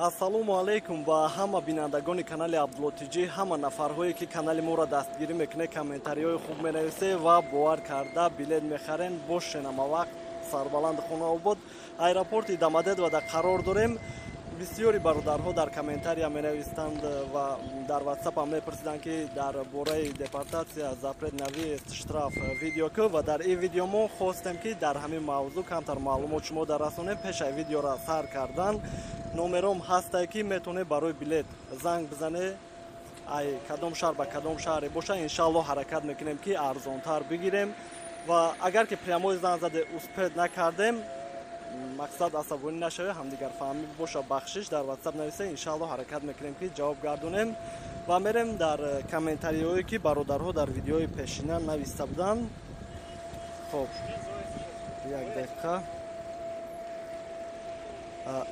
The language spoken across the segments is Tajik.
Ассалому алайкум ба ҳама бинандагони канали Абдулло ТЖ, ҳама нафарҳое, ки канали моро дастгирӣ мекунед, комментариҳои хуб менависе ва бовар карда билет мехарен. Бошен ҳама вақт сарбаланд, хонаобод. Аэропорти Домодедово қарор дорем. Бисёри бародарҳо дар комментария менавистанд ва дар ватсапам мепурсиданд, ки дар бораи депортатсия, запрет на въезд, штраф видео ку. Ва дар ин видео мо хостем, ки дар ҳамин мавзӯъ камтар маълумот шумо дарасонем. Пешаи видеора сар кардан, номером ҳастае, ки метавонед барои билет занг бизане. Ай кадом шаҳр ба кадом шаҳре боша, иншааллоҳ, ҳаракат мекунем, ки арзонтар бигирем. Ва агар ки прямой занг заде, успеть накардем, мақсад, асабонӣ нашаве, ҳамдигарфаҳмӣ боша, бахшиш, дар ватсап нависе, иншааллоҳ, ҳаракат мекунем, ки ҷавоб гардонем. Ва мерем дар комментариҳое, ки бародарҳо дар видеои пешина нависта буданд. Хоб, як дақиқа.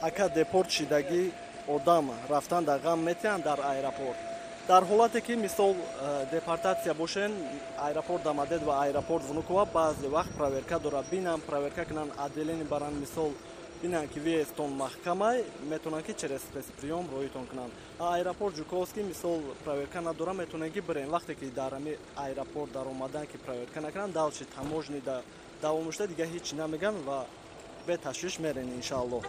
Ака, депорт шидагӣ одам рафтан дар ғам метиҳанд дар аэропорт? Дар ҳолате ки, мисол, депортатсия бошен, аэропорт Домодедово, аэропорт Внуково баъзе вақт проверка дорад. Бинам, проверка кунанд, отделение баранд, мисол, бинанд, ки въездтон маҳкамай, метавонанд, ки через спецприём роҳитон кунанд. Аэропорт Жуковский, мисол, проверка надорад, метавонед, ки бирен. Вақте ки дар ҳами аэропорт даромадан, ки проверка накунанд, дальше таможни давом шуда, дига ҳеҷ намеган ва беташвиш мерен, иншааллоҳ.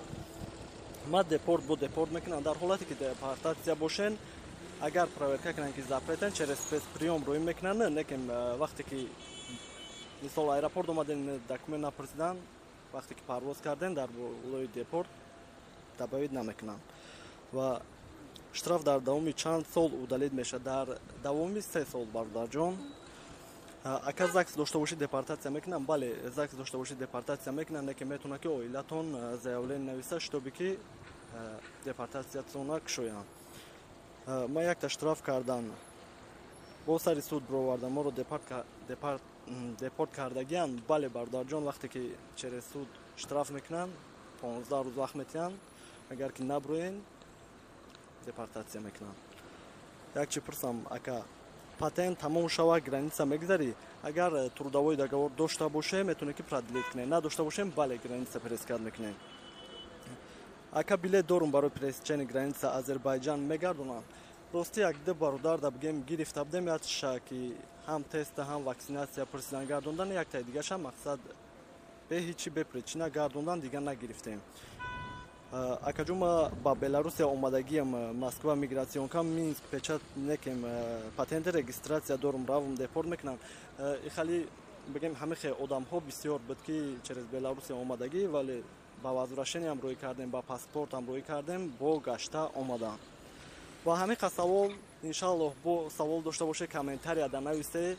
Ма депорт бо депорт мекунанд? Дар ҳолате ки депортатсия бошен, агар проверка кунанд, ки запретен, через спецприём роҳӣ мекунанд. Лекин вақте ки, мисол, аэропорт омаден, документ напурсидан, вақте ки парвоз кардем, дар болои депорт добавить намекунанд. Ва штраф дар давоми чанд сол удалить мешавад? Дар давоми 3 сол, бародарҷон. Ака, ЗАГС дошта бошӣ, депортатсия мекунам? Бале, ЗАГС дошта бошӣ, депортатсия мекунам, лекин метавонад, ки оилатон заявление нависа, чтобы ки депортатсиятона кушоянд. Ман якта штраф кардан, бо сари суд бировардам, моро депорт кардагианд. Бале, бародарҷон, вақте ки через суд штраф мекунанд, 15 рӯз вақт метиҳанд, агар ки наброен, депортатсия мекунанд. Як чи пурсам, ака: патент тамом шава, граница мегузарӣ? Агар трудовой договор дошта боше, метавонем, ки продлить кунем. Надошта бошем, бале, граница пересекать мекунем. Ака, билет дорум барои пересечение граница Азербайҷан, мегардонам? Рости, якду бародар да бигем, гирифта будем, якша ки ҳам теста, ҳам ваксинатсия пурсидан, гардондан, яктаи дигаша, мақсад, бе ҳичи, бе причина гардондан, дига нагирифтем. Акаҷон, ма ба Беларусия омадагиам, Москва миграционка, Минск печать некем, патенти регистрация дорум, равм, депорт мекунам? Ихали бигем, ҳамихе одамҳо бисёр буд, ки через Беларусия омадагӣ, вале ба возвращениям рӯй кардем, ба паспортам рӯй кардем, бо гашта омадам. Ва ҳамин савол, иншаллоҳ, бо савол дошта боше, комментарияда нависе,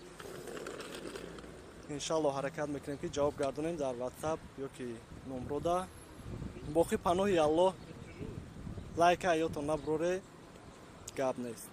иншаллоҳ, ҳаракат мекунем, ки ҷавоб гардонем дар ватсап ё ки номрода. Боқӣ паноҳи Аллоҳ. Лайка ётон набуроре, гап нест.